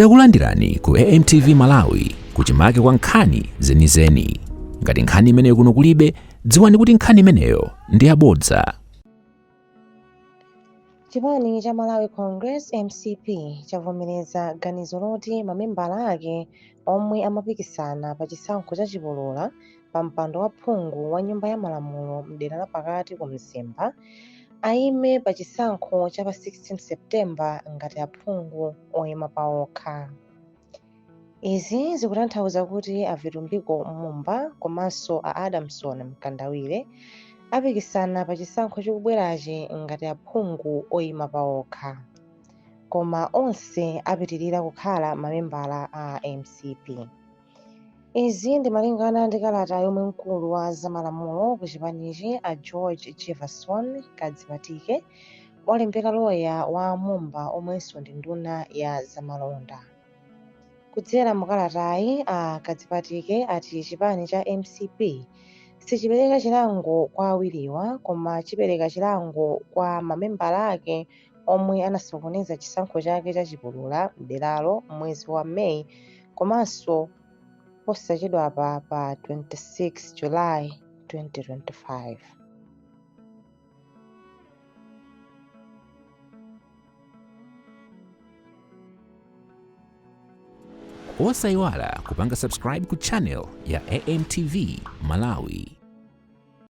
Takulandirani ku AMTV Malawi kuchimake kwa nkhani zenizeni. Ngati nkhani imeneyo kuno kulibe, dziwani kuti nkhani imeneyo ndi yabodza. Chipani cha Malawi Congress, mcp, chavomereza ganizo loti mamembala ake omwe amapikisana pa chisankho cha chipulula pa mpando wa phungu wa nyumba ya malamulo mdera la pakati ku Mzimba aime pa chisankho cha pa 16 September ngati aphungu oima paokha. Izi zikutanthauza kuti a Vitumbiko Mumba komanso a Adamson Mkandawire apikisana pa chisankho chikubwerachi ngati aphungu oima paokha. Koma onse apitilira kukhala mamembala a mcp. Izi ndi malingana ndi kalata yomwe mkulu wa zamalamulo ku chipanichi a George Jivason Kadzipatike walembera loya wa a Mumba omwenso ndi nduna ya zamalonda. Kudzera mu kalatayi, a Kadzipatike ati chipani cha mcp sichipereka chilango kwa awiriwa koma chipereka chilango kwa mamembala ake omwe anasokoneza chisankho chake cha chipulula m'deralo m'mwezi wa May komanso posachedwapa pa 26 July 2025. Osayiwala kupanga subscribe ku channel ya AMTV Malawi.